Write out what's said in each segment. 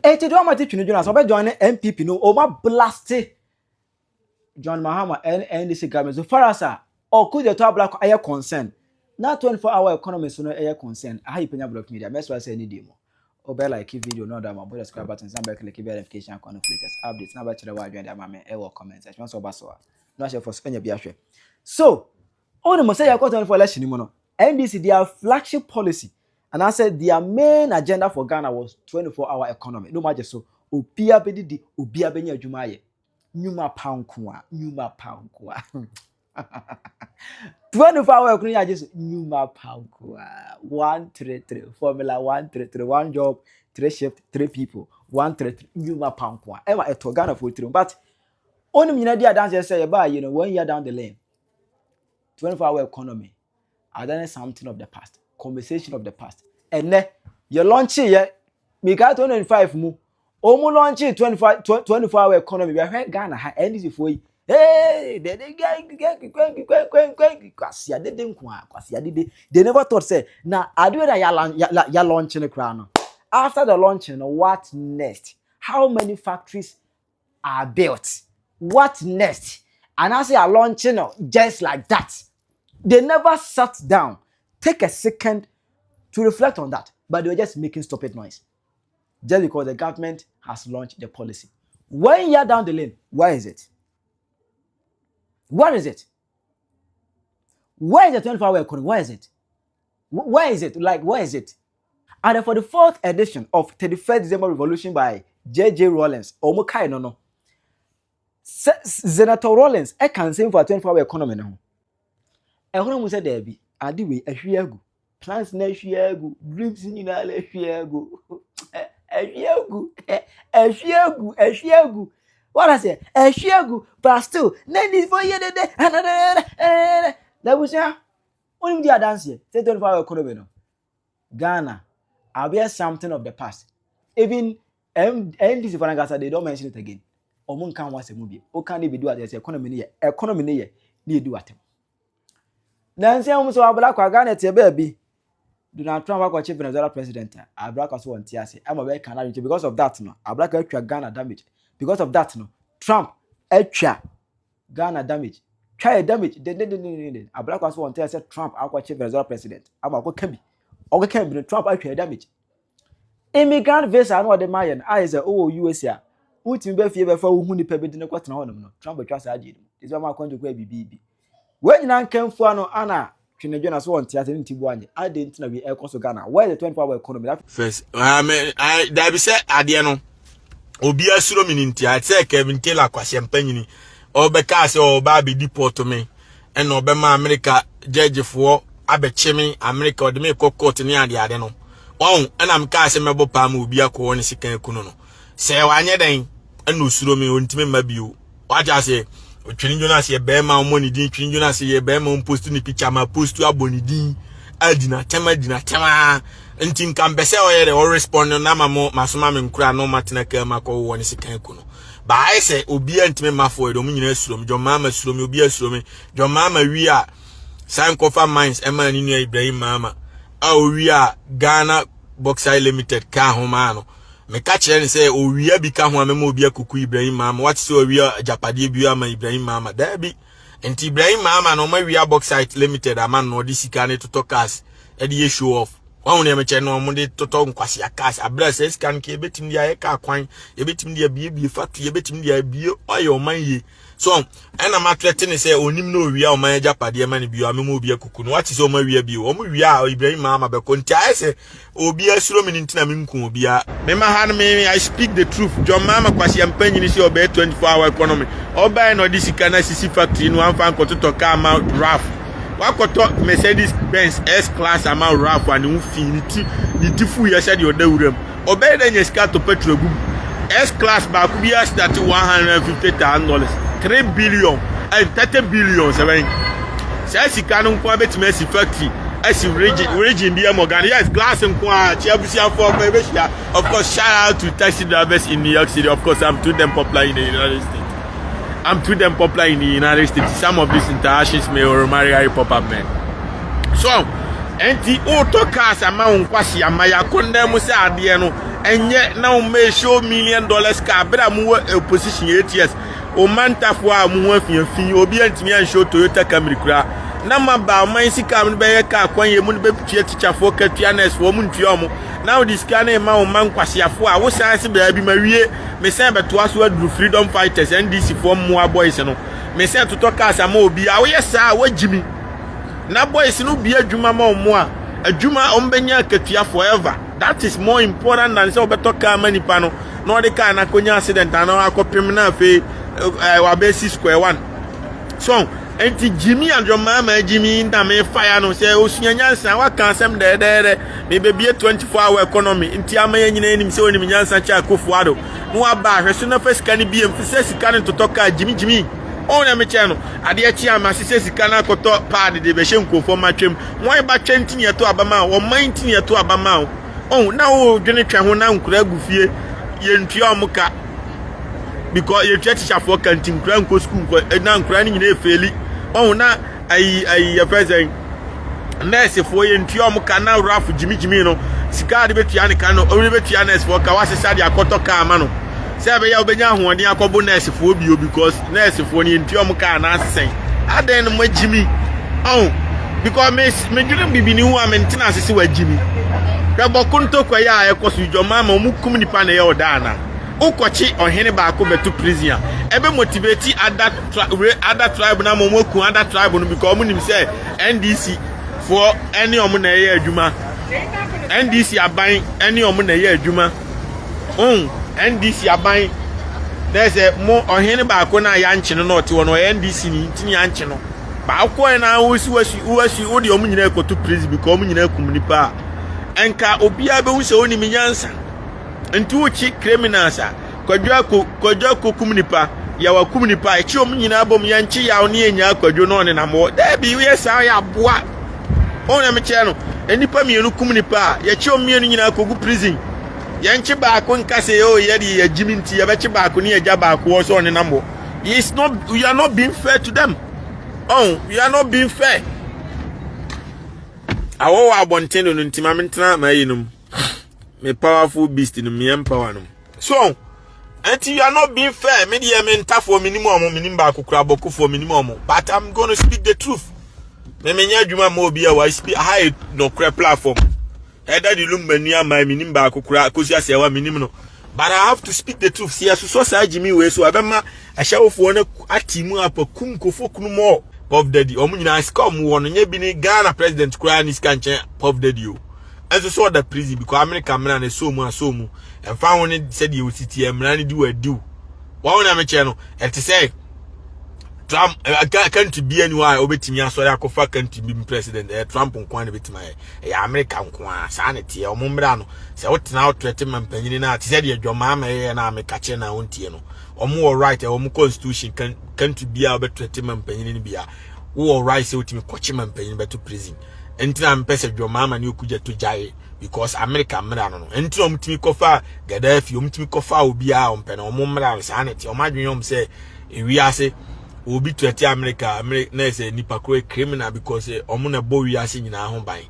Eti deɛ ɔmo te Twene Jonas ɔbɛ join ne NPP no, ɔmo blast John Mahama ɛne NDC government. So far as a Okudzeto Ablakwa ɛyɛ concern na 24 hour economy so no ɛyɛ concern. Aha yi penya Block Media mɛsra sɛ ɛne di mu ɔbɛ like video no, ɔda ma bɔ subscribe button san bɛ click bell notification icon for latest updates na bɛkyerɛ wɔ adwene de ama me ɛwɔ comment section so. Ɔba so a na ahyɛ for so ɛnya bi ahwɛ so. Ɔne mo sɛ yɛkɔ 24 election mu no, NDC, their flagship policy and I said their main agenda for Ghana was 24 hour economy. No matter so obia bɛdidi, obia bɛnya adwuma ayɛ, nnwuma pa nko a, nnwuma pa nko a, 24 hour economy agye so, nnwuma pa nko a, 1-3-3 formula, 1-3-3, one job, three shift, three people, 1-3-3, nnwuma pa nko a, ɛma ɛtɔ Ghana for tirim. But onim nyina di adanseɛ sɛ yɛbaa yi no, one year down the lane, 24 hour economy adane something of the past, conversation of the past. Ɛnɛ yɛ launch yɛ mika 2025 mu, ɔmo launch 24 hour economy. Bɛhwɛ Ghana ha, NDC foɔ yi, hey, dede kwasi adede nko a, kwasi adede. They never thought say na adeɛ na ya launch ne koraa no, after the launch no, what next? How many factories are built? What next? And I say a launch no just like that. They never sat down, take a second to reflect on that, but they were just making stupid noise just because the government has launched the policy. One year down the lane, where is it? Where is it? Where is the 24 hour economy? Where is it? Where is it? Like, where is it? And then for the fourth edition of 31st December Revolution by J.J. Rawlings, Omo Kai no. Senator Rawlings, ɛka nsɛm for 24 hour economy no ho. Ɛhɔ no mu sɛ daabi, ade wei ahwie agu. Plans na ahwie agu, dreams nyinaa na ahwie agu. Ahwie agu, ahwie agu, ahwie agu. What I say? Ahwie agu, but still, na for yɛ dede, na busua, wonim di adanseɛ sɛ 24 hour economy no, Ghana, abɛyɛ something of the past. Even NDC for nankasa, they don't mention it again. Ɔmo nka ho asɛm bi. Ɔka ne bi di adeɛ sɛ economy ne yɛ, economy ne yɛ ne yɛ di watam. Nansi ɛho sɛ Ablakwa Ghana te baabi. Donald Trump akɔkye Venezuela president a Ablakwa so wɔn ti ase ama bɛyɛ Canada nti. Because of that no, Ablakwa atwa Ghana damage. Because of that no, Trump atwa Ghana damage, twa yɛ damage dendendendenden. Ablakwa so wɔn ti ase, Trump akɔkye Venezuela president ama akɔka bi, ɔkeka bi no, Trump atwa yɛ damage. Immigrant visa no ɔde ma yɛ no ayɛ sɛ ɔwɔ USA a wotumi bɛ fie bɛfa wohu nipa bi de ne kɔtena hɔ nom no, Trump atwa saa agye no mu ɛsɛ ɔmo akɔnto kɔ bibi wɔn nyinaa nkɛnfua no ana Twene Dwena so wɔn te ase ne ti bu anyɛ ade ntina wi ɛkɔ so Ghana. Where is the 24 hour economy that First, I dabi sɛ adeɛ no obi asuro mi ni nti a sɛ Kevin Taylor kwasi mpanyini ɔbɛka sɛ ɔba abɛdi port me, ɛna ɔbɛma America judgefoɔ abɛkye me, America ɔde me kɔ court ne ade ade no wɔn, ɛna meka sɛ mɛbɔ paa ma obi akɔ wɔ ne sika ekunu no sɛ wanyɛ dɛn, ɛna osuro mi, ontumi mma bio. Wagye ase, Twene Jonas yɛ bɛrima, ɔmɔ ne din Twene Jonas yɛ bɛrima, ɔmo post ne picture ma post abɔ ne din adi na tɛm adi na tɛm a nti nka mpɛ sɛ ɔyɛ dɛ ɔrespond na ma mo masoma me nkura na ɔma tena kaa mu akɔ wɔ ne sika eku no baayɛ sɛ obiara ntumi ma fo yɛ dɛ ɔmo nyinaa suro mi. John Mahama suro mi, obiara suro mi. John Mahama wi a san kɔfa mines ɛma ne nua Ibrahim Mahama a owi a Ghana Bauxite Limited kaa ho maa no. Meka kyerɛ ne sɛ owia bi ka ho a mɛma obi akuku Ibrahim Mahama. Wate sɛ owia agyapadeɛ bi ama Ibrahim Mahama daabi. Nti Ibrahim Mahama na ɔma wia Bauxite Limited ama no, ɔde sika ne totɔ cars ɛde yɛ show off. Wɔn nea mekyɛ no, ɔmo de totɔ nkwasia cars abere sɛ sika no ka yɛbɛtumi de ayɛ kaa kwan, yɛbɛtumi de abiebie factory, yɛbɛtumi de abie ɔyɛ ɔman yie so. Ɛna matrɛte ne sɛ onim na owia ɔman agyapadeɛ ma no bio a mɛma obi akuku no. Wate sɛ ɔma wia bio, ɔmo wia a Ibrahim Mahama bɛkɔ. Nti ayɛ sɛ obi asuro me no nti na menku obiara. Mema ha no, me I speak the truth. John Mahama kwasi mpanyini sɛ ɔbɛyɛ 24 hour economy, ɔbɛyɛ na ɔde sika na sisi factory no, amfa nkɔtotɔ kaa ma Ralph. Wakɔtɔ Mercedes Benz S Class ama Ralph a ne ho fi ne ti fu yɛ sɛdeɛ ɔda wura mu. Ɔbɛyɛ dɛ nya sika tɔ petrol gu mu. S Class baako bi astart $150,000, 3 billion and 30 billion sɛbɛn. Saa sika no nko abɛtumi asi factory asi region bi ɛmɔ Ghana. Yes, glass nko a kyia abusuafoɔ ɔkɔ ebehyia. Of course, shout out to taxi drivers in New York City. Of course, I'm too damn popular in the United States. I'm too damn popular in the United States. Some of these interactions may or marry pop up, man. So, enti wotɔ cars ama wo nkwasi ama yɛ akɔndan mu sɛ adeɛ no. Ɛnyɛ na wo mma show $1 million car bere a mowɔ opposition 8 years. O mantafoɔ a mo ho afiafi, obi antumi anhyɛ Toyota Camry koraa. Na maba ɔman sika mo bɛyɛ car kwan yɛ mu no bɛtua tikyafoɔ katua, nursefoɔ mo ntua ɔmo. Na wode sika no ma wo ma nkwaseafoɔ a wosan se baabi ma wie mesan bɛtoa so aduru freedom fighters, NDC foɔ mmoa boys no, mesan totɔ cars ama obi a woyɛ saa a woagyi mi. Na boys no bia adwuma ma ɔmo a adwuma ɔmo bɛnya akatua forever. That is more important than sɛ wobɛtɔ car ma nipa no na ɔde car no akɔnya accident anaa akɔpem na afei wabɛsi square one. So nti Jimmy adwamaama Jimmy na mefa ya no sɛ osua nyansa, waka asɛm dɛɛdɛɛdɛ, mebɛbie 24 hour economy nti ama yɛn nyinaa anim sɛ onim nyansa kyɛ Akufo Addo na waba ahwɛ so na fa sika no bie mfi sɛ sika no ntotɔ kaa. Jimmy Jimmy ɔn na mekyɛ no adeɛ kye ama sisɛ sika no akɔtɔ paade de bɛhyɛ nkurɔfoɔ ma twam wɔn ba twɛ nti ne yɛto aba ma wo, ɔman nti ne yɛto aba ma wo. Ɔn na wodwene twɛ ho na nkura agu fie, yɛntua ɔmo ka because yɛtua tikyafoɔ ka nti nkura nkɔ sukuu nkɔ na nkura no nyinaa efail. Ɔn na ayi yɛfɛ sɛn, nɛɛsefoɔ yɛntua ɔmo ka na rafo gyimigyimi no sika a de bɛtua ne ka no, ɔmo de bɛtua nɛɛsefoɔ ka, wasesa de akɔtɔ kaa ama no sɛ ɛbɛyɛ a wobɛnya ahoɔden akɔbo nɛɛsefoɔ bio because nɛɛsefoɔ no yɛntua ɔmo ka anaasesɛn adan no mo agyimi. Ɔn because me medwene bibini ho a mentena ase sɛ wagyimi. Hwɛ Bawku ntɔkwa yi a ɛkɔ so dwɔma ama ɔmo kum nipa na ɛyɛ ɔda ana wokɔkye ɔhene baako bɛto prison a ɛbɛ motivate other tribe na ama ɔmo aku other tribe no because ɔmo nim sɛ NDC foɔ ɛne ɔmo na ɛyɛ adwuma, NDC aban ɛne ɔmo na ɛyɛ adwuma. NDC aban na sɛ mo ɔhene baako na yɛankye no na ɔte hɔ no, ɔyɛ NDC ni nti ne yɛankye no baako yɛ na wosi wasi wasi wode ɔmo nyinaa kɔto prison because ɔmo nyinaa kum nipa a ɛnka obiara bɛhu sɛ onim nyansa. Nti wokyi criminals a Kwadwo akɔ, Kwadwo akɔ kum nipa, yɛwɔ kum nipa a ekyi ɔmo nyinaa bom yɛnkye yaw ne yɛnyaa Kwadwo na ɔnenam hɔ. Daabi, woyɛ saa yɛ aboa. Ɔn na mekyerɛ no, nnipa mmienu kum nipa a yɛkyi ɔmo mmienu nyinaa kɔgu prison, yɛnkye baako nka sɛ o yɛde yɛgyimi nti yɛbɛkye baako ne yɛgya baako wɔ sɛ ɔnenam hɔ. It's not, you are not being fair to them. Oh, you are not being fair. Awɔ wɔ abɔnten no nti ma mentena ma yi nom me powerful beast no me empower no so. Nti you are not being fair. Me deɛ, me ntafoɔ me nim ɔmo, me nim baako kura Bawkufoɔ, me nim ɔmo, but I'm gonna speak the truth. Me nyɛ adwuma ma obi a wa speak aha yɛ nɔkorɛ platform. Ɛda de lum mani ama me nim baako kura kosi ase ɛwa me nim no, but I have to speak the truth. Si ɛsosɔ saa gyimi wei so ɛbɛma ahyɛwofoɔ no ati mu apa kum nkofo kunu mɔ Puff Daddy. Ɔmo nyinaa sika ɔmo wɔ no nyɛ bi ne Ghana president koraa ne sika nkyɛn Puff Daddy o. Ɛnso so ɔda prison because America mmara no so mu aso mu ɛmfa ho ne sɛdeɛ osi tie mmara no di wɔ adiw wɔn na mekyɛ no. Ɛte sɛ Trump country bi ani hɔ a obetumi asɔre akɔfa country bi president. Ɛyɛ Trump nko ara na obetumi ayɛ, ɛyɛ America nko ara saa na teɛ. Ɔmo mmara no sɛ wotena wotrɛte ma mpanyin no a te sɛ deɛ dwɔmaa ma ɛyɛ na ameka kyerɛ na wontie no, ɔmo wɔ right, ɛwɔ ɔmo constitution. Country bi a wobɛtrɛte ma mpanyin no bi a wowɔ right sɛ wotumi kɔkye ma mpanyin bɛto prison. Nti na mpɛ sɛ dwɔmaa ma ne Okudzeto gyae because America mmara no, nti na ɔmo tumi kɔfa Gaddafi, ɔmo tumi kɔfa obiara a ɔmpɛ no. Ɔmo mmara no saa na teɛ. Ɔmo adwene ɔmo sɛ ewiase obi threat America, America na ɛsɛ nipa koro yɛ criminal because ɔmo na ɛbɔ wiase nyinaa ho ban.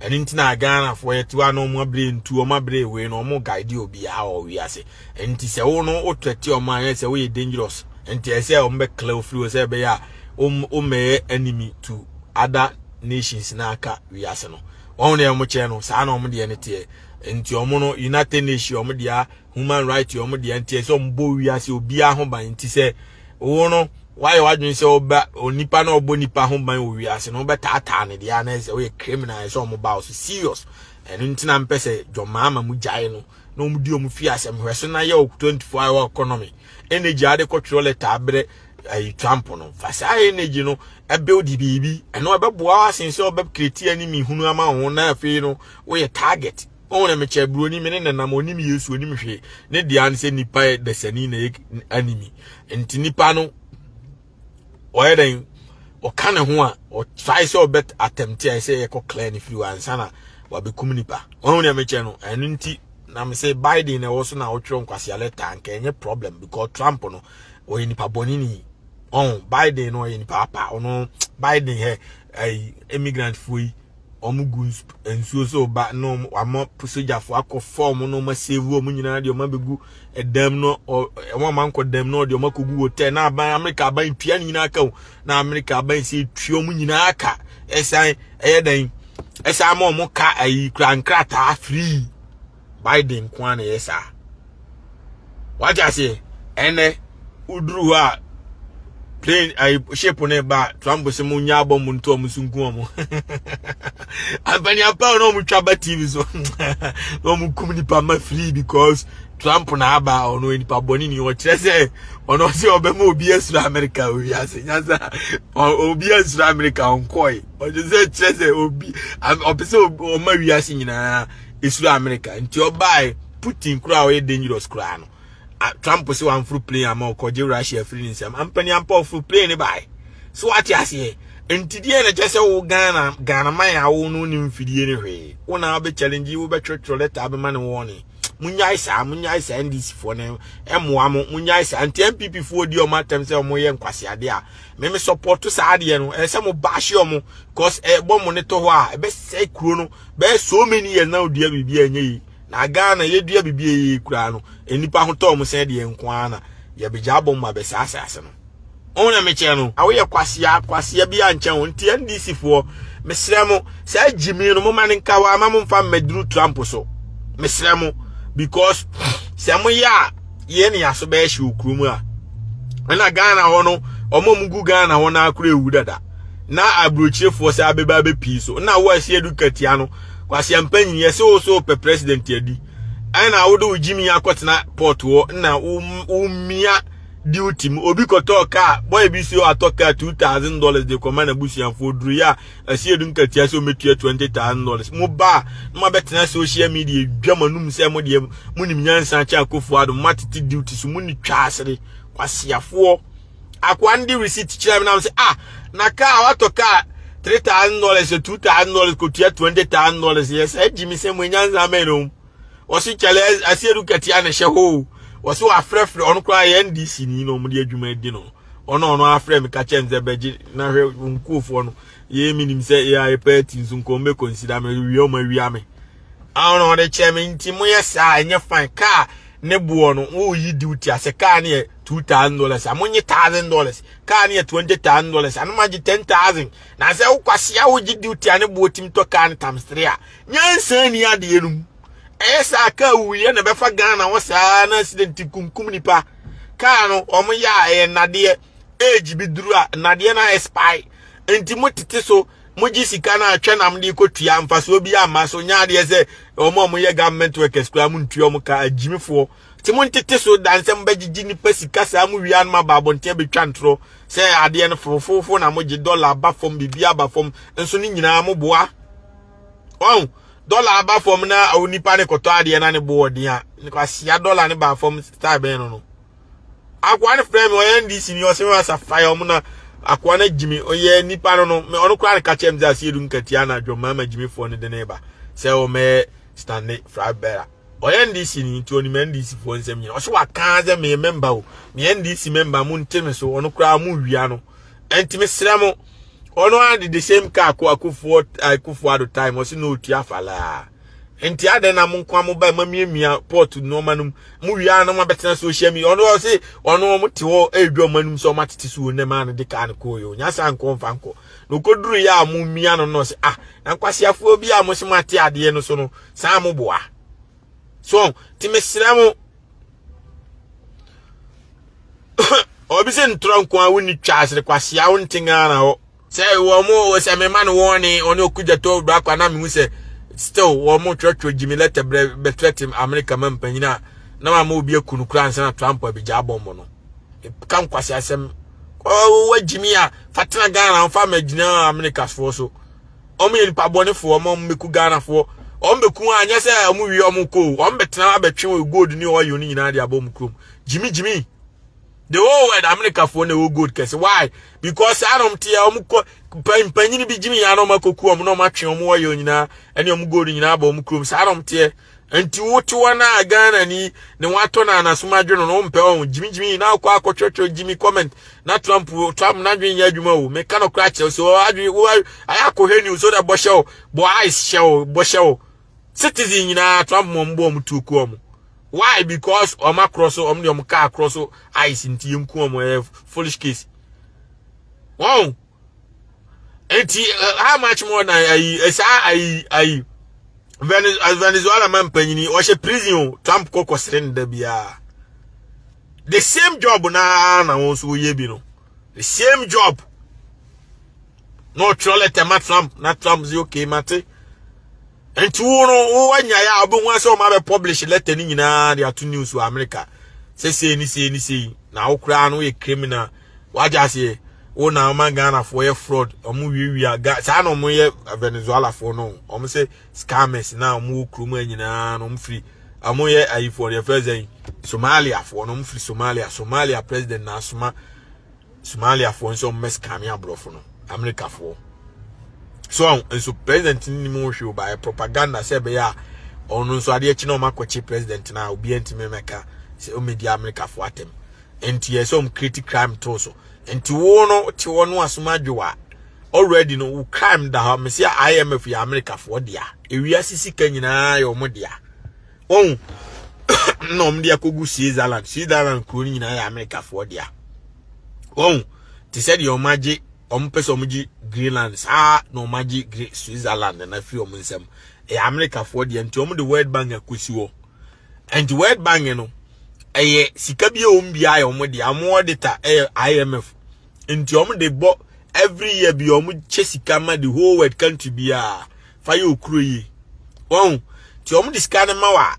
Ɛno nti na Ghanafoɔ yɛte hɔ a na ɔmo abere ntu, ɔmo abere wei na ɔmo guide obiara wɔ wiase. Nti sɛ wo no wo threat ɔmo a ɛsɛ woyɛ dangerous, nti ɛsɛ ɔmo bɛ clear ofiri hɔ sɛ ɛbɛyɛ a ɔmmɛyɛ enemy to other nations na aka wiase no. Wɔn deɛ ɔmo kyerɛ no saa na ɔmo deɛ no teɛ. Nti ɔmo no United Nations ɔmo deɛ human right ɔmo deɛ nti ɛsɛ ɔmo bɔ wiase obiara ho ban. Nti sɛ wo no wayɛ wadwene sɛ ɔba onipa na ɔbɔ nipa ho ban wɔ wiase no, wobɛtaataa ne deɛ ana sɛ woyɛ criminal, sɛ ɔmo ba wo so serious. Ɛno nti na mpɛ sɛ dwɔmaama mu gyae no na ɔmo di ɔmo fi asɛm hwɛ so na yɛ o 24 hour economy energy ade kɔtwerɛ letter abrɛ ayi Trump no, fa saa energy no ɛbuild biribi. Ɛno ɛbɛboa wo asen sɛ ɔbɛ create enemy hunu ama wo na afei no woyɛ target. Wɔn na mekyɛ buroni me ne nenam onim Yesu onim hwee ne deɛ ano sɛ nipa yɛ dasani na yɛ enemy. Nti nipa no ɔyɛ dɛn ɔka ne ho a ɔtry sɛ ɔbɛ attempt a ɛsɛ yɛkɔ clear ne firi hɔ ansa na wabɛkum nipa. Wɔn na mekyɛ no. Ɛno nti na me sɛ Biden na ɛwɔ so na ɔtwerɛ nkwasia letter nka ɛnyɛ problem because Trump no ɔyɛ nipa bɔne ni. Ɔn Biden no ɔyɛ nipa apa. Ɔno Biden hɛ ɛyi immigrant foɔ yi. Wɔn gu nsuo so ba na wɔn ama sogyafoɔ akɔ fam na wɔn asave wɔn nyinaa deɛ wɔn abɛgu ɛdɛm no wɔn ama nkɔ dɛm na wɔde wɔn akɔgu hotel na aban Amerika aban tua ne nyinaa ka o na Amerika aban sɛ tua wɔn nyinaa ka ɛsan ɛyɛ dɛn ɛsan ama wɔn ka ayi kura nkrataa free. Biden nko ara na ɛyɛ saa. Wate aseɛ? Ɛnɛ woduru hɔ a plane ayi ship ne ba Trump sɛ mo nya abɔ mo nto ɔmo so nku ɔmo. Ampaniampa na ɔmo twa ba TV so na ɔmo kum nipa ma free because Trump na aba ɔno nipa bɔne ni ɔkyerɛ sɛ ɔno ɔsɛ ɔbɛma obi asuro America owiase nyansa obi asuro America ɔnkɔe ɔkyerɛ sɛ kyerɛ sɛ obi ɔpɛ sɛ ɔma wiase nyinaa esuro America nti ɔbae Putin koraa ɔyɛ dangerous koraa no Trump sɛ wamforo plane ama ɔkɔgye Russia afiri ne nsam ampani ampa ɔforo plane ne bae so wate aseɛ nti deɛ na kyɛ sɛ wo Ghana Ghana man a wo no ne mfidie ne hwee wo na wobɛ challenge wo bɛtwerɛtwerɛ lɛta abɛma ne wɔne munyae saa munyae saa NDC foɔ no ɛmoa mo munyae saa nti NPP foɔ di ɔmo atɛm sɛ ɔmo yɛ nkwaseade a meme support saa adeɛ no ɛsɛ mo baahye ɔmo cause ɛbɔ mo ne tɔ hɔ a ɛbɛsɛe kuro no bɛyɛ so many years na odua biribi a ɛnyɛ yi na Ghana yɛdua biribi a ɛyɛ koraa no nnipa ho tɔɔ mo sɛ deɛ nko ara na yɛbɛgya abɔ mu abɛsɛ asase no wɔn na mekyɛ no awoyɛ kwasea kwasea bi ankyɛn wɔn nti NDC foɔ mesrɛ mo saa gyimi no mo ma ne nka hɔ ama mo mfa mmɛduru Trump so mesrɛ mo because sɛ mo yɛ a yɛn ne yɛaso bɛyɛ hye wɔ kurom a ɛna Ghana hɔ no wɔn a wɔn gu Ghana hɔ no akora ewu dada na aburokyirefoɔ sɛ abɛba abɛpii so na wo asi adu katia no kwasi ampanyin yɛ sɛ wo so pɛ president adi ɛna wode wo gyimi akɔtena port hɔ na wo mia duty mu obi kɔtɔɔ kaa boy bi so atɔ kaa $2,000 de kɔma n'abusuafoɔ duru yɛ a asi adu nkatia sɛ ɔmɛtua $20,000 mo ba na mabɛtena social media dwa mo anum sɛ mo deɛ mo nim nyansa kyɛ akofo ado mo atete duty so mo ni twa asere kwasiafoɔ Akoa no de receipt kyerɛ me na sɛ ah na kaa watɔ kaa $3,000 $2,000 kotua $20,000 yɛ sɛ agyi me sɛ mo nyansa mɛ no wɔsi kyɛlɛ asiedu katia na ɛhyɛ hɔ wɔsi wafrɛfrɛ ɔno koraa yɛ NDC ni na wɔn de adwuma adi no ɔno ɔno afrɛ me ka kyɛn sɛ bɛgye na hwɛ nkuofoɔ no yɛ mi nim sɛ yɛ ayɛ party nso nkɔm bɛ consider me wia ɔmo awia me ɔno ɔde kyɛ me nti mo yɛ saa ɛnyɛ fine kaa ne boɔ no woyi duty ase kaa ne yɛ $2,000 a monye $1,000 kaa ne yɛ $20,000 ano magye 10,000 na sɛ wokwasia wogye duty a ne boɔ tim tɔ kaa no times 3 a nyansa ni adeɛ no mu ɛyɛ saa kaa wuyɛ na ɛbɛfa Ghana hɔ saa na accident kunkum nipa kaa no wɔn yɛ a ɛyɛ nnadeɛ age bi duru a nnadeɛ no expire nti mo tete so mogye sika no atwɛ nam de kɔtua mfasoɔ bi amma so nyɛ adeɛ sɛ wɔn a wɔyɛ government workers koraa mo ntua wɔn ka agyimifoɔ nti mo ntete so dan sɛ mobɛgyegye nipa sika saa mo wia no ma ba abɔnten abɛtwa ntorɔ sɛ adeɛ no fofofo na mogye dɔla aba fam biribi aba fam nso ne nyinaa mo boa wɔn dɔla aba fam na onipa ne kɔtɔ adeɛ na ne bo ɔden a kwasia dɔla ne ba fam style bɛn no no Akoa no frɛ me ɔyɛ NDC ni ɔsɛ me asa fire ɔmo na akoa no gyimi ɔyɛ nipa no no ɔno koraa ne ka kyerɛ me sɛ aseɛ du nkatia na adwammaa ma gyimifoɔ no de ne ba sɛ ɔmɛyɛ stande flag bearer ɔyɛ NDC ni nti ɔnim NDC foɔ nsɛm nyina ɔsɛ waka sɛ meyɛ member o meyɛ NDC member mo nte me so ɔno koraa mo wia no ɛnti mesrɛ mo ɔno ara de the same car ko akufoɔ akufoɔ ado time ɔsɛ na ɔtua falaa nti adɛn na mo nko mo ba ma miamia port nneɛma no mu mo wia na mo abɛtena social media ɔno ɔse ɔno ɔmo te hɔ ɛredwa ɔmo anim sɛ ɔmo atete so wɔ nneɛma no de kaa no kɔɔ yɛ onya saa nkɔ mfa nkɔ na okoduru yɛ a mo mia no no ɔse ah na nkwasiafoɔ bi a mo se mo ate adeɛ no so no saa mo boa so nti mesrɛ mo obi sɛ ntorɔ nko a wonni twa asere kwasia wo nte Ghana hɔ Sɛ wɔn mo sɛ me ma no wɔn ne ɔne okudzeto brakwa na mehu sɛ still wɔn mo twerɛtwerɛ gyimi lɛtɛ brɛ bɛtrɛte Amerika ma mpanyin a na ma ma obi aku no koraa ansa na Trump abɛgya abɔmmɔ no ka nkwasi asɛm ɔwɔ gyimi a fatena Ghana fa ma gyina Amerikafoɔ so wɔn yɛ nipa bɔnefoɔ wɔn bɛku Ghanafoɔ wɔn bɛku a nyɛ sɛ wɔn wie wɔn kɔ wɔn bɛtena abɛtwe wɔn gold ne oil ne nyinaa de abɔ wɔn kurom gyimi gyimi The whole world America foɔ na ɛwɔ gold kɛse. Why? Because saa na wɔn te a wɔn kɔ mpanyin bi gyimi ya na wɔn akɔku wɔn na wɔn atwe wɔn oil nyinaa ɛne wɔn gold nyinaa abɔ wɔn kurom. Saa na wɔn teɛ. Nti wote hɔ na Ghana ni ne watɔ na anasom adwene no wompɛ ɔho gyimigyimi na akɔ akɔtwerɛtwerɛ gyimi comment na Trump Trump n'adwene nyɛ adwuma o. Meka no kora kyerɛ so adwene wo ayɛ akɔhwɛ news so da bɔhyɛ o, bɔ ice hyɛ o, bɔhyɛ o. Citizen nyinaa Trump mo mbɔ ɔmo tuo ku ɔmo. Why? Because ɔmo akorɔ so, ɔmo de ɔmo kaa akorɔ so ice nti yɛnku ɔmo. Ɛyɛ foolish case. Wɔn nti how much more na ayi saa ayi Venezuela man panyini ɔhyɛ prison o. Trump kɔ kɔsere ne da biara. The same job na wɔn nso wɔyɛ bi no, the same job na ɔtwerɛ letter ma Trump na Trump sɛ, "Okay, mate." Nti wo no wo anya ya, wobɛhu sɛ ɔma bɛ publish letter no nyinaa de ato news wɔ America sɛ sei ne sei ne sei, na wo koraa no woyɛ criminal. Wagye aseɛ, wo na ɔma Ghanafoɔ yɛ fraud, ɔmo wiawia ga saa na ɔmo yɛ Venezuelafoɔ no. Ɔmo sɛ scammers na ɔmo wɔ kurom ha nyinaa na ɔmo firi, ɔmo yɛ ayifoɔ deɛ fɛ sɛ Somaliafoɔ no, ɔmo firi Somalia. Somalia president na asoma Somaliafoɔ nso ɔmo mɛ scam aborɔfo no, Amerikafoɔ so nso president ni mu hwɛ o, ba propaganda sɛ ɛbɛyɛ a ɔno nso adeɛ akyi na ɔmo akɔkye president na obiara ntumi mɛka sɛ ɔmɛdi Amerikafoɔ atɛm. Nti yɛ sɛ ɔmo create crime to so. Nti wo no te hɔ no asom adwo a, already no wo crime da hɔ. Mesi IMF yɛ Amerikafoɔ dea, ewiase sika nyinaa yɛ ɔmo dea. Wɔn na ɔmo de akɔgu Switzerland. Switzerland kuro no nyinaa yɛ Amerikafoɔ dea. Wɔn te sɛ deɛ ɔmo agye, ɔmo pɛ sɛ ɔmo gye Greenland saa na ɔmo agye Switzerland na firi ɔmo nsam. Ɛyɛ Amerikafoɔ deɛ. Nti ɔmo de World Bank akɔsi hɔ. Nti World Bank no ɛyɛ sika bi a wɔn bi ayɛ ɔmo deɛ, ɔmo auditor ɛyɛ IMF. Nti ɔmo de bɔ every year bi, ɔmo kyɛ sika ma the whole world country biara fa yɛ okuro yie. Wɔn nti ɔmo de sika no ma wa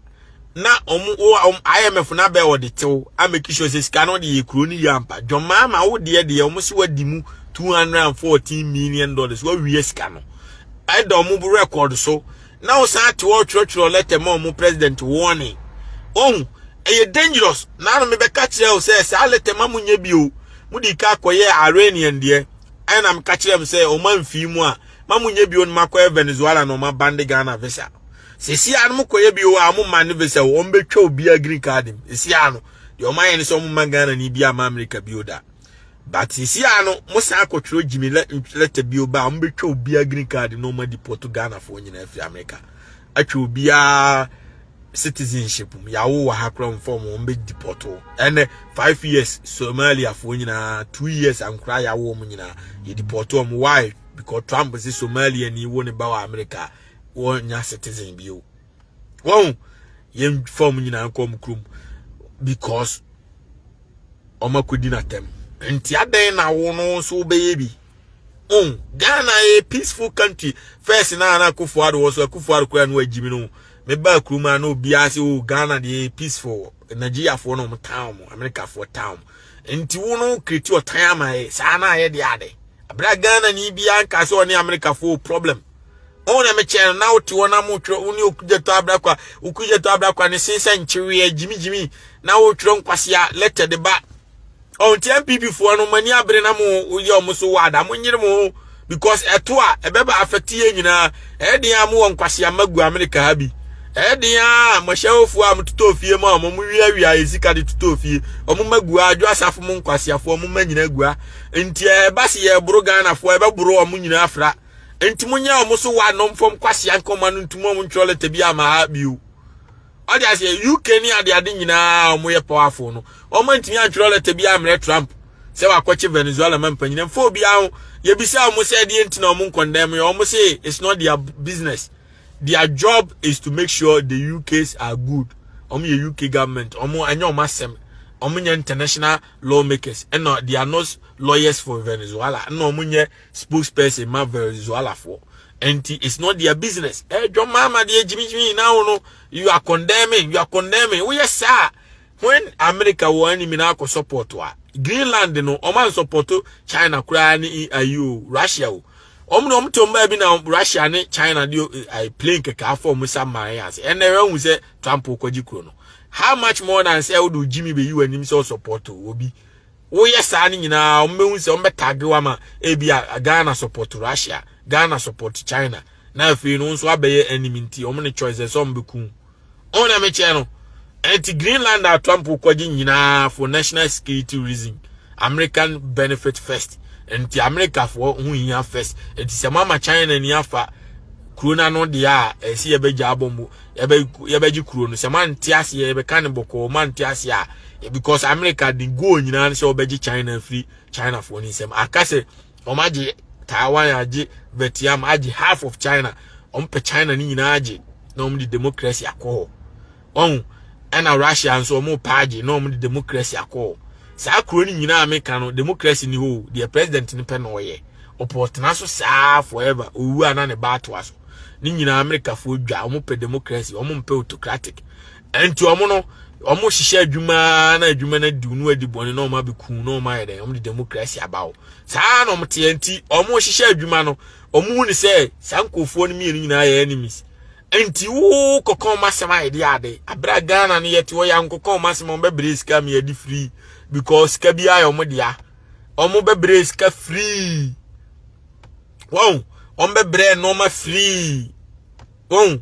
na ɔmo ɔmo IMF na bɛɛ wɔde tew a make sure sɛ sika no de yɛ kuro no yie ampa. John Mahama, wo deɛ ɔmo si wadi mu $214 million, wɔawie sika no ɛda ɔmo record so na wosan te hɔ twerɛtwerɛ letter ma ɔmo president warning. Ɔhu ɛyɛ dangerous. Na ano mebɛka kyerɛ wo sɛ saa letter ma mo nyɛ bio. Mo di ka akɔyɛ Iranian deɛ, ɛna meka kyerɛ m sɛ ɔma mfii mu a ma mo nyɛ bio no, makɔyɛ Venezuela na ɔma ban Ghana visa. Sisi a no mo kɔyɛ bio a, mo ma ne visa, wɔn bɛtwa obiara green card mu. Sisi a no deɛ ɔma yɛ ne sɛ ɔmo ma Ghana ni bi ama America bio da, but sisi a no mo san akɔtwerɛ gyimi letter bio ba a, ɔmo bɛtwa obiara green card na ɔmo deport Ghana foɔ nyinaa firi America, atwa obiara citizenship mu. Yawo wɔ ha koraa mfa ɔmo, wɔn bɛ deport. Ɛnɛ 5 years Somalia foɔ nyinaa, 2 years ankora yawo wɔn nyinaa, yɛ deport wɔn. Why? Because Trump sɛ Somalia ni wo ne ba wɔ America, wɔnya citizen bio. Wɔn yɛn fa wɔn nyinaa nkɔ wɔn kurom because wɔn akɔdi n'atɛm. Nti adan na wo no nso wobɛyɛ bi on Ghana yɛ peaceful country first na Akufo Addo wɔ so. Akufo Addo koraa no wagyimi no meba kurom a na obiara sɛ, "Oh, Ghana deɛ peaceful." Nigeriafoɔ no ɔmo town mo, Americafoɔ town. Nti wo no create ɔtan ama yɛ saa na ayɛ deɛ ade abira Ghana ni biara nka sɛ ɔne Americafoɔ problem. Ɔn na mekyɛn no na wote hɔ na motwerɛ wo ne Okudzeto Ablakwa. Okudzeto Ablakwa ne sensɛ nkyeweɛ gyimigyimi na wotwerɛ nkwasea letter de ba. Ɔn ti NPP foɔ no mani abere na mo yɛ ɔmo so wɔ ada mo nyere mo ho because ɛto a ɛbɛba affect yɛ nyinaa. Ɛyɛ den a mowɔ nkwasea ma gu America ha bi. Ɛyɛ den a mɔhyɛwofoɔ a mototɔ fie mu a ɔmo mo wiawia yɛ sika de totɔ fie, ɔmo ma gu adwo asafo mo nkwaseafoɔ, ɔmo ma nyinaa gua. Nti ɛba se yɛboro Ghanafoɔ, ɛbɛboro ɔmo nyinaa fra. Nti mo nyɛ ɔmo so wɔ anom fam kwasea nkɔma no ntum ɔmo ntwerɛ letter bi ama ha bio. Ɔde aseɛ UK ne adeade nyinaa ɔmo yɛ powerful no, ɔmo ntumi antwerɛ letter bi amrɛ Trump sɛ wakɔkye Venezuela ma mpanyin mfa obiara ho. Yɛbisa ɔmo sɛ ɛdeɛ nti na ɔmo nkɔndɛm yɛ, ɔmo say it's not their business. Their job is to make sure the UKs are good. Ɔmo yɛ UK government, ɔmo ɛnyɛ ɔmo asɛm. Ɔmo nyɛ international lawmakers, ɛna they are not lawyers for Venezuela, ɛna ɔmo nyɛ spokesperson ma Venezuela for. Nti it's not their business. Ɛ John Mahama deɛ gyimigyimi now no, you are condemning, you are condemning. Woyɛ saa when America wɔ anim na akɔ support a Greenland no, ɔmo an support China koraa ne ayi o, Russia o. Ɔmo na ɔmo te ɔmo baabi na Russia ne China de ayi plane kɛkɛ afɔ ɔmo sa man ase. Ɛnna ɛwɔ sɛ Trump kɔgye kuro no, how much more than sɛ wode gyimi bɛyi w'anim sɛ ɔsupport obi? Woyɛ saa no nyinaa, ɔmo bɛhu sɛ ɔmo bɛtag wa ma ebi a Ghana support Russia, Ghana support China, na afei no nso abɛyɛ enemy. Nti ɔmo ne choice sɛ ɔmo bɛku. Ɔn na mekyerɛ no. Ɛnti Greenland a Trump kɔgye nyinaa for national security reason. American benefit first. Nti Americafoɔ ho hia first. Nti sɛ mama China ni afa kuro no ano deɛ a ɛsi yɛbɛgya abɔ mu yɛbɛgye kuro no sɛ mante aseɛ yɛbɛka ne bɔkɔɔ mante aseɛ a because America de goal nyinaa no sɛ wɔbɛgye China firi Chinafoɔ no nsam aka sɛ wɔn agye Taiwan agye Vietnam agye half of China wɔn pɛ China ne nyinaa agye na wɔn de democracy akɔ hɔ wɔn ɛna Russia nso wɔn pɛ agye na wɔn de democracy akɔ hɔ saa kuro no nyinaa meka no democracy ni hɔ deɛ president no pɛ na ɔyɛ ɔpɛ ɔtena so saa forever owu a na ne ba atoa so ne nyinaa Amerikafoɔ dwa wɔn pɛ democracy wɔn mpɛ autocratic nti wɔn no wɔn hyehyɛ adwuma na adwuma no adi no adi bɔne na wɔn abɛku na wɔn ayɛ dɛ wɔn de democracy aba hɔ saa na wɔn teɛ nti wɔn hyehyɛ adwuma no wɔn hu ne sɛ saa nkurɔfoɔ no mmienu nyinaa yɛ enemies nti wo kɔkɔn ma asɛm ayɛ de ade abira Ghana no yɛte hɔ yɛ ankɔkɔn ma asɛm wɔn bɛbrɛ sika mi yɛde free because sika bi ayɛ wɔn dea wɔn bɛbrɛ sika free wɔn wɔn bɛbrɛ nneɛma free wɔn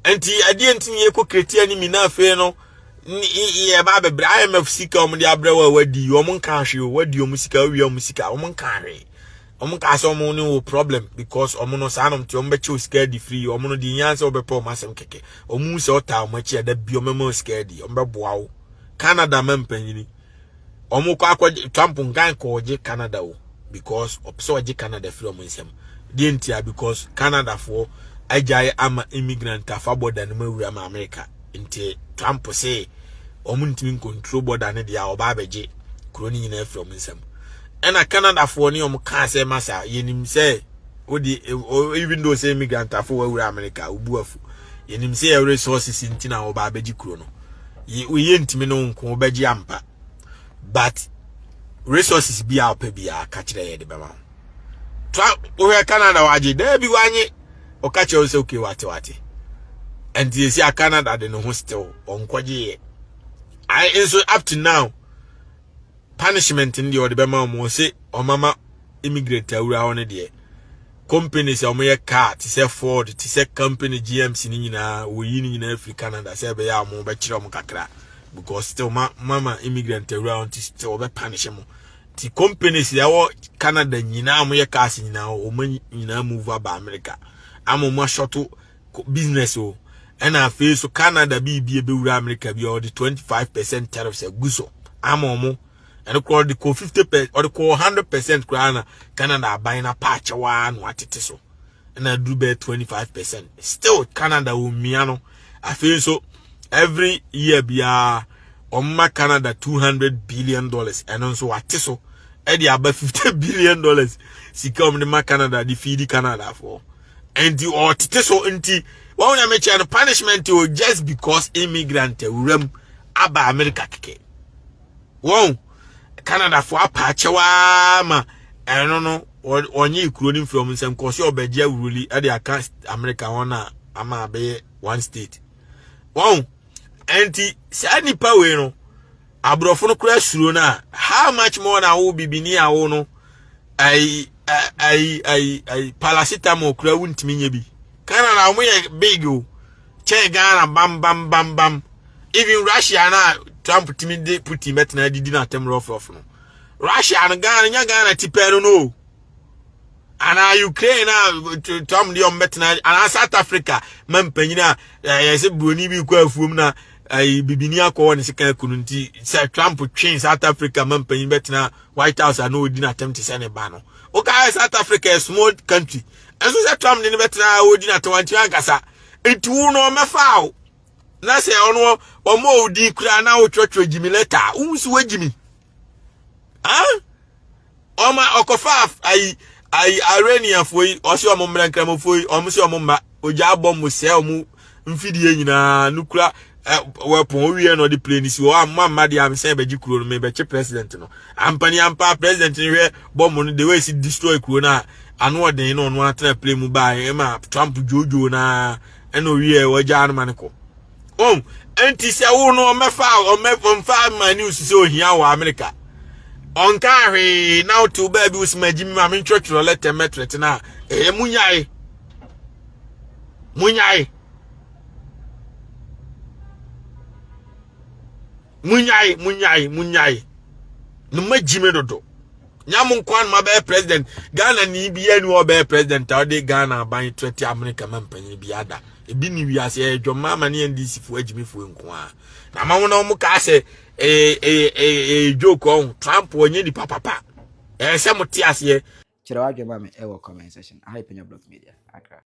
nti adeɛ nti ne yɛkɔ create enemy na afei no yɛba abɛbrɛ IMF sika wɔn de abrɛ wɔ a wadi wɔn nka ahwee o wadi wɔn sika awia wɔn sika wɔn nka ahwee wɔn nka sɛ wɔn ne wɔ problem because wɔn no saa nom te wɔn bɛkyɛ sika adi free wɔn no de nyan sɛ wɔbɛpɛ wɔn asɛm kɛkɛ wɔn sɛ ɔtaa wɔn akyi ɛda bi wɔn mɛma sika adi wɔn bɛboa wo Canada ma mpanyini wɔn kɔ akɔ Trump nkan kɔ ɔgye Canada o because ɔpɛ sɛ ɔgye Canada firi wɔn nsam deɛ ntia because Canada foɔ agyae ama immigrant afa border no mu awura ma America nti Trump sɛ wɔn ntumi control border no deɛ a ɔba abɛgye kuro no nyinaa firi wɔn nsam ɛna Canada foɔ ne wɔn kaa sɛ masa yɛnim sɛ wodi even though sɛ immigrant afo wawura America obu afu yɛnim sɛ yɛ resources nti na ɔba abɛgye kuro no yɛ ntumi no nko wobɛgye ampa but resources bi a ɔpɛ bi a ka kyerɛ yɛ de bɛma wo Trump wohwɛ Canada wagye daabi wanye ɔka kyerɛ wo sɛ okay wate wate ɛnti esi a Canada de ne ho still ɔnkɔgye yɛ I nso up to now punishment no deɛ ɔde bɛma wɔn ɔse ɔmama immigrant awura hɔ no deɛ companies a wɔyɛ car te sɛ Ford te sɛ company GMC ne nyinaa wɔyi ne nyinaa firi Canada sɛ ɛbɛyɛ a wɔn bɛkyerɛ wɔn kakra because still ma mama immigrant awura hɔ nti still wɔbɛ punish mo ti companies a ɛwɔ Canada nyinaa wɔyɛ cars nyinaa wɔn nyinaa move aba America ama wɔn ahyɔto business o ɛna afei so Canada biribi ebɛwura America bi a ɔde 25% tariffs agu so ama wɔn ɛno koraa ɔde kɔ 50% ɔde kɔ 100% koraa na Canada aban na paakyɛw na watete so ɛna aduru bɛyɛ 25% still Canada wɔ mmea no afei nso every year biara ɔmma Canada $200 billion ɛno nso wate so ɛde aba $50 billion sika ɔmo de ma Canada de feed Canada foɔ nti ɔtete so nti wɔn na mekyerɛ no punishment o just because immigrant awuram aba America kɛkɛ wɔn Canada foɔ apaakyɛw ama ɛno no ɔnye kuro no mfiri ɔmo nsɛm kɔsi ɔbɛgye awuroli ɛde aka America wɔn a ama abɛyɛ one state wɔn nti saa nipa wei no aborɔfo no kora suro no a how much more na wo bibini a wo no ayi ayi ayi ayi paracetamol kora wo ntumi nye bi Canada wɔn yɛ big o kyɛn Ghana bam bam bam bam even Russia na Trump tumi de Putin bɛtena didi na atɛm rɔfrɔf no Russia no Ghana nya Ghana ti pɛɛ no no anaa Ukraine na Trump de ɔmo bɛtena anaa South Africa ma mpanyin a ɛyɛ sɛ buroni bi kɔ afuom na ɛyi bibini akɔ wɔ ne sika akunu nti sɛ Trump twe South Africa ma mpanyin bɛtena White House a na odi n'atɛm te sɛ ne ba no wokaa South Africa yɛ small country ɛnso sɛ Trump de ne bɛtena a odi n'atɛm antumi ankasa nti wo no ɔmɛfa o na sɛ ɔno ɔmo odi kura na wotwerɛtwerɛ gyimi letter wohu so wagyimi ah ɔma ɔkɔfa ayi ayi Iranianfoɔ yi ɔsi ɔmo mmerɛ nkramofoɔ yi ɔmo si ɔmo mma ogya abɔ mo sɛ ɔmo mfidie nyinaa nukura ɛ weapon owie na ɔde plane si hɔ amma mma deɛ amsɛn bɛgye kuro no mebɛkye president no ampani ampa president no hwɛ bɔmbo no the way si destroy kuro no a ano ɔden na ɔno atena plane mu baa ɛma Trump dwoodwoo na ɛna owie wɔgya no ma no kɔ wɔn nti sɛ wo no ɔmɛfa ɔmɛ ɔmfa ma news sɛ ohia wɔ America ɔnka hwee na wote wo baabi wo sɛ magyi mi ma mentwerɛtwerɛ letter mɛtrɛte no a ɛyɛ munyae munyae. Munyae, munyae, munyae. No magyi me dodo. Nya mo nko anoma bɛyɛ president. Ghana ni bi ani ɔbɛyɛ president a ɔde Ghana aban trɛte America ma mpanyin bi ada. Ebi ni wiase ɛyɛ dwɔma ama ne NDC fo agyimi fo nko a. Na ma wɔn na wɔn kaa sɛ ɛyɛ ɛyɛ ɛyɛ joke ɔn Trump ɔnyɛ nipa papa. Ɛyɛ sɛ mo te aseɛ. Kyerɛ w'adwene ma me ɛwɔ comment section. Aha yɛ Penya Block Media, Accra.